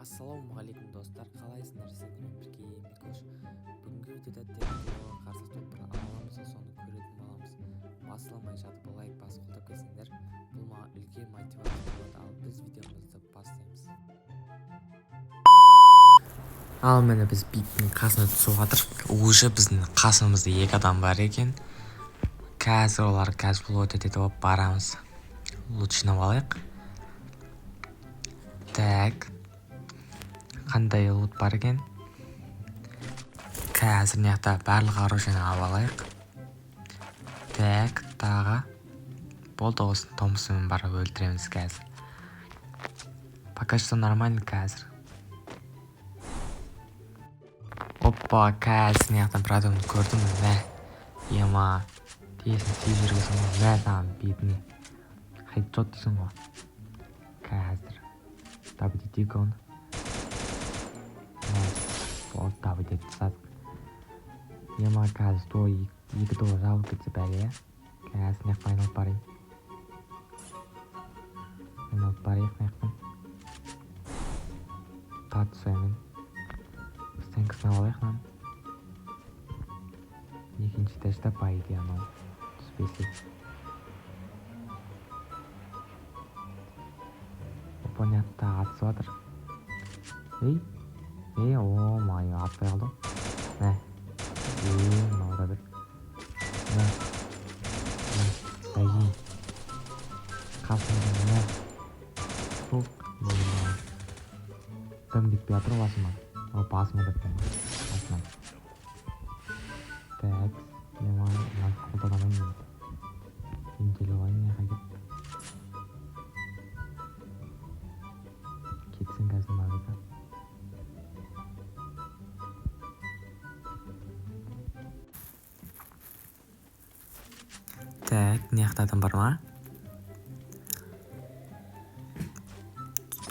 Ассалаумағалейкум, достар! Қалайсыңдар? Сендермен бірге Микош. Бүгінгі видеода Террикоға қарсы топ бір аламыз, соны көретін боламыз. Басыламай жатып лайк басып қолдап кетсеңдер, бұл маған үлкен мотивация болады. Ал біз видеомызды бастаймыз. Ал міне, біз биттің қасына түсіп жатырмық. Уже біздің қасымызда екі адам бар екен. Қазір олар қазір лут етіп алып барамыз. Лут жинап алайық. Так, қандай лут бар екен? Қазір мына жақта барлық оружиені алып алайық. Так, тағы болды. Осыны Томпсонмен барып өлтіреміз қазір. Пока что нормально. Қазір, опа, қазір мына жақтан бір адамды көрдім. Мә, ема, тиесін тиіп жүргенсің ғой. Мә саған бетіне хедшот дейсің ғой. Қазір добить етейік оны. Мә, болды, добить етіп тастадық. Ема, қазір то екі то жабылып кетсе, бәле. Қазір мына жаққа айналып барайын, айналып барайық мына жақтан. Тациямен стенкасын алып алайық мынаның. Екінші этажда, по идее, анау түспесе. Опа, мына жақта атысып жатыр. Ей, ей, о май, атпай қалды ғой. Мә, е, мынау да бір. Мә, мә, бәйге қасымда. Мә, суық, дым кетпей жатыр ғой басыма. О, басыма деп қойма, басынан. Так, ема, мынаны қолдана алмаймын енді. Емделіп алайын. Мына жаққа келіп кетсін қазір мына. Так, мына жақта адам бар ма?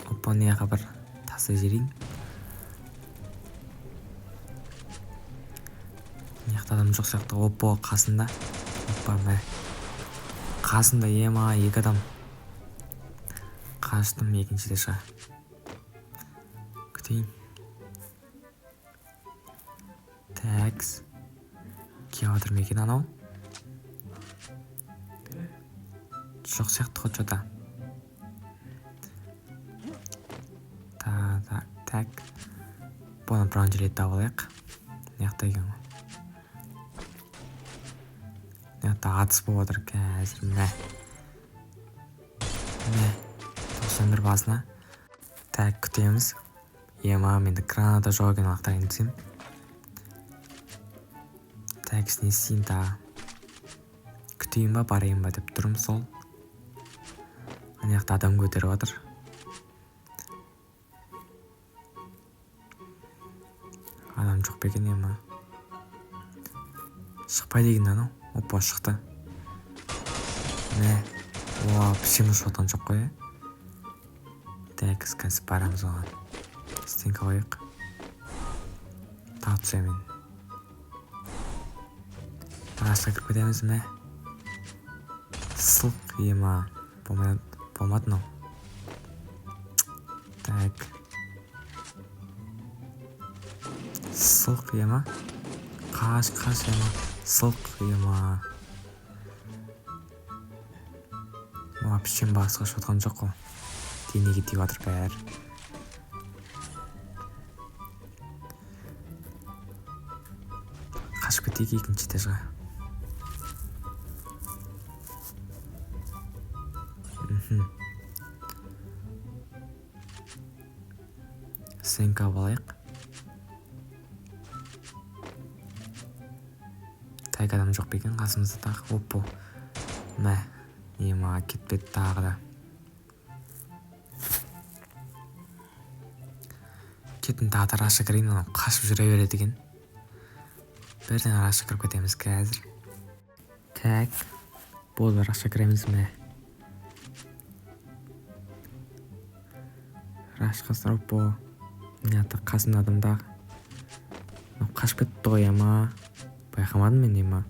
Опа, мына жаққа бір тастай жіберейін. Мына жақта адам жоқ сияқты. Опа, қасында. Опа, мә, қасында, ема, екі адам. Қаштым екінші этажға. Күтейін. Такс, келіп жатыр ма екен анау? Жоқ сияқты ғой че-то. Так, бұны бронежилет алып алайық. Мына жақта екен ғой. Мына жақта атыс болып жатыр қазір. Мә, мә, 91 басына. Так, күтеміз. Ема, менде граната жоқ екен, лақтырайын десем. Так, не істеймін тағы? Күтейін ба, барайын ба деп тұрмын. Сол ана жақта адам көтеріп жатыр. Адам жоқ па екен? Ема, шықпайды екен анау. Опа, шықты. Мә, о, пішен ұшып жатқан жоқ қой, иә. Так, қазір барамыз оған. Стенка қояйық. Тағы түсемін. Ағашқа кіріп кетеміз. Мә, сылқ, ема, болмады, болмады мынау. Так, сылқ, ема, қаш, қаш, ема, сылқ, ема. Вообще басқа ұшып жатқан жоқ қой. Денеге тиіп жатыр бәрі. Қашып кетейік екінші этажға. Стенка алып алайық. Так, адам жоқ па екен қасымызда тағы? Опа, мә, ема, кетпеді тағы да. Кеттім, тағы да рашқа кірейін. Анау қашып жүре береді екен. Бірден рашқа кіріп кетеміз қазір. Так, болды, рашқа кіреміз. Мә, рашқа. Опа, мына жақта қасымда адам тағы. Мынау қашып кетті ғой, ема, байқамадым мен. Ема,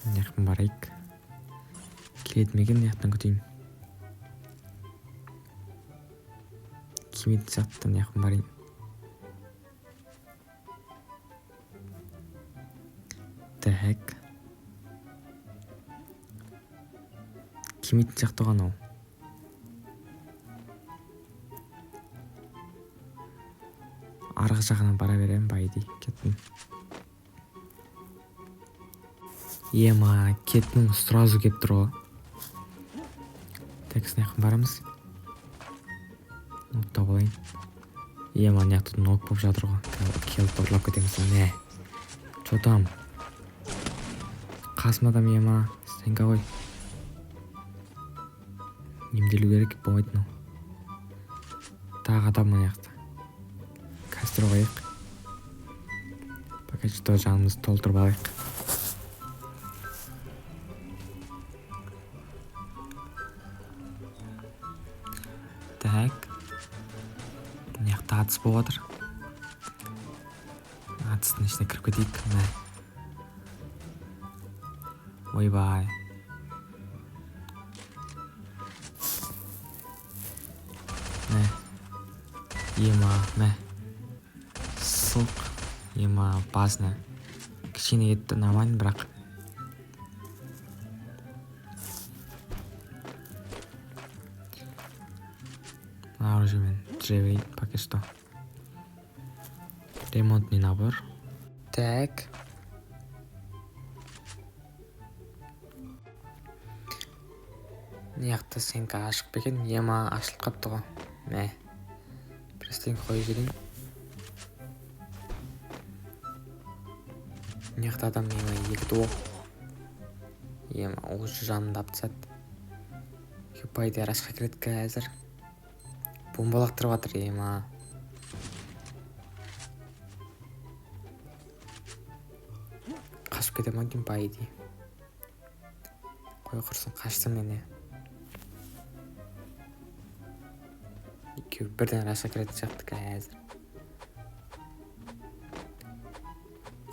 мына жақтан барайық. Келеді ме екен? Мына жақтан күтейін. Келмейтін сияқты, мына жаққа барайын. Так. Келмейтін сияқты ғой анау. Арғы жағына бара беремін, по идее. Кеттім. Ема, кеттім, сразу келіп тұр ғой. Так, мына жаққа барамыз. Ұмытып алайын. Ема, мына жақта нок болып жатыр ғой. Келіп ұрлап кетеміз. Мә. Чё там? Қасымда адам, ема. Стенка ғой. Емделу керек, болмайды мынау. Тағы адам мына жақта. Костер қояйық. Пока что жанымызды толтырып алайық. Так. Мына жақта атыс болып жатыр. Атыстың ішіне кіріп кетейік. Мә. Ойбай. Мә. Ема, мә. Сылқ. Ема, басына. Кішкене кетті, нормально, бірақ. Оружиемен жүре берейін пока что. Ремонтный набор. Так. Мына жақта стенка ашық па екен? Ема, ашылып қапты ғой. Мә. Бір стенка қойып жіберейін. Мына жақта адам, ема, екі дуо. Ема, уже жанымды алып тастады. По идее, рашқа кіреді қазір. Бомба лақтырып жатыр, ема. Қашып кете ма деймін, по идее. Қой құрсын, қаштым мен, е. Екеуі бірден рашқа кіретін сияқты қазір.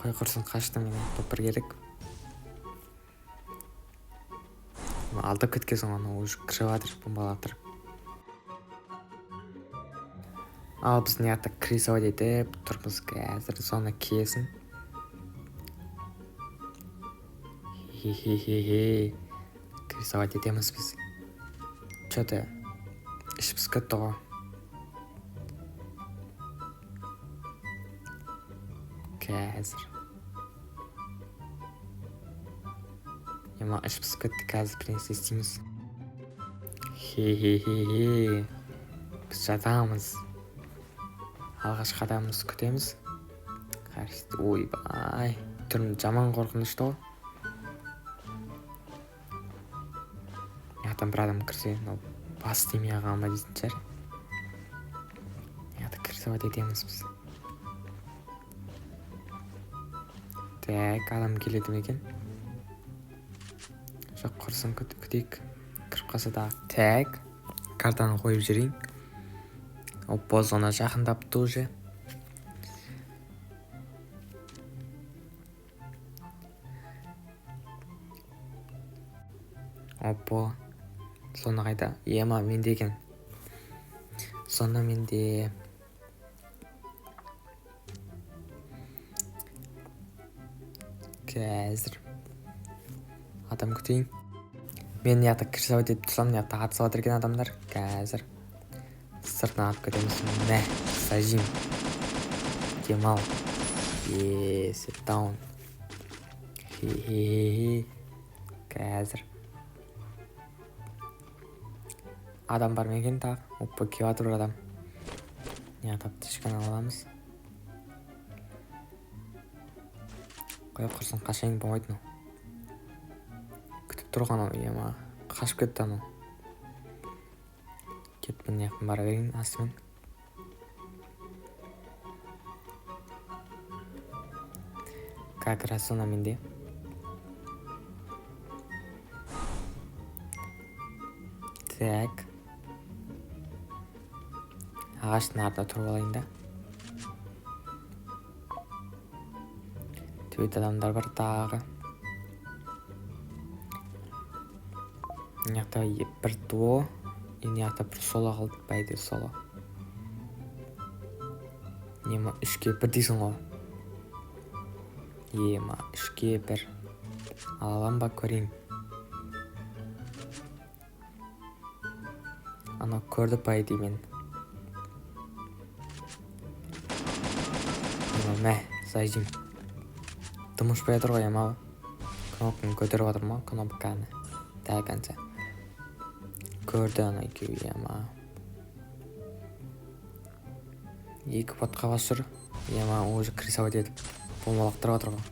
Қой құрсын, қаштым мен, топ бір керек. Алдап кеткен соң анау уже кіріп жатыр, бомба лақтырып. Ал біз мына жақта крисовать етіп тұрмыз қазір, зона келсін. Хе-хе-хе-хе. Крисовать етеміз біз. Чё-то іш пысып кетті ғой. Қазір. Ема, іш пысып кетті, қазір бір нәрсе істейміз. Хе-хе-хе-хе. Біз жатамыз. Алғашқы адамымызды күтеміз. Қарсы, ойбай. Түрім жаман қорқынышты ғой. Мына жақтан бір адам кірсе, мынау бас тимей қалған ба дейтін шығар. Мына жақта крисовать етеміз біз. Так, адам келеді ме екен? Жоқ, құрсын, күтейік. Кіріп қалса да. Так, картаны қойып жіберейін. Опа, зона жақындапты уже. Опа, зона қайда? Ема, менде екен. Зона менде. Қазір адам күтейін. Мен мына жақта крисовать етіп тұрсам, мына жақта атысып жатыр екен адамдар. Қазір сыртынан алып кетеміз. Мә, зажим. Демал. Е, сет даун. Хе-хе-хе. Қазір. Адам бар ма екен тағы? Опа, келіп жатыр бір адам. Мына жақта аптечканы аламыз. Қой құрсын, қашайын, болмайды мынау. Күтіп тұрған анау, ема. Қашып кетті анау. Кетіп мына жаққа бара берейін астымен. Как раз зона менде. Так. Ағаштың артына тұрып алайын да. Төбет адамдар бар тағы. Мына жақта бір дуо, мына жақта бір соло қалды, по идее соло. Ема, 3-ке 1 дейсің ғой. Ема, 3-ке 1. Ала аламын ба, көрейін. Анау көрді, по идее, мені. Ема, мә, зажим. Дым ұшпай жатыр ғой, ема. Кнопканы көтеріп жатыр ма, кнопканы. До конца. Көрді ана екеуі, ема. Екі ботқа басып жүр. Ема, уже крысовать етіп бомба лақтырып жатыр ғой.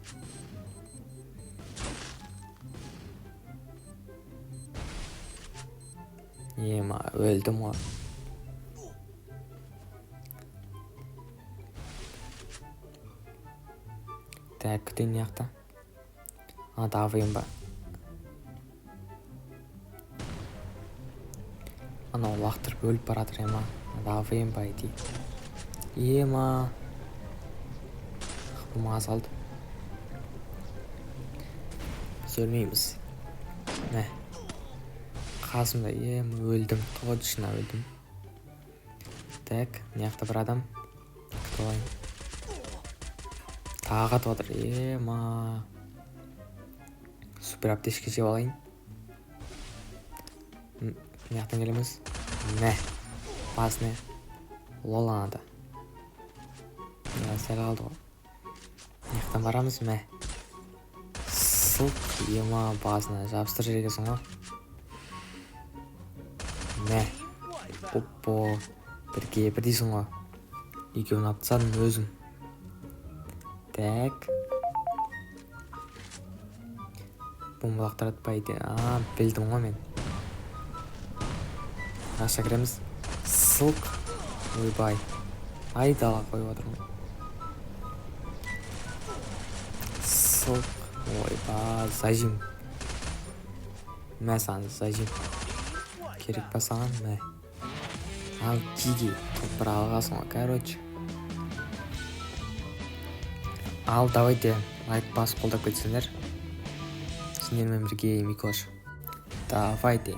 Ема, өлдім ғой. Так, күтейін мына жақта. А, давайын ба. Анау лақтырып өліп бара жатыр, ема. Давайын по идее. Ема. Хпм азалды. Біз өлмейміз. Мә. Қасымда, ема, өлдім. Точно өлдім. Так, мына жақта бір адам. Күтіп алайын. Тағы атып жатыр. Ема. Супер аптечка жеп алайын. Мына жақтан келеміз. Мә. Басына. Лол анада. Мә, сәл қалды ғой. Мына жақтан барамыз, мә. Сылқ, ема, басына жабыстырып жібергенсің ғой. Мә. Оппо. 1-ге 1 дейсің ғой. Екеуін алып тастадым өзім. Так. Бомба лақтырады по идее. А, білдім ғой мен. Аша кіреміз. Сылқ. Ойбай. Ай, далаға қойып жатырмын. Сылқ. Ойбай, зажим. Мә саған зажим. Керек па саған? Мә. Ал, жиги. Топ бір алғасың ғой, короче. Ал, давайте лайк басып қолдап кетсеңдер. Сендермен бірге Микош. Давайте.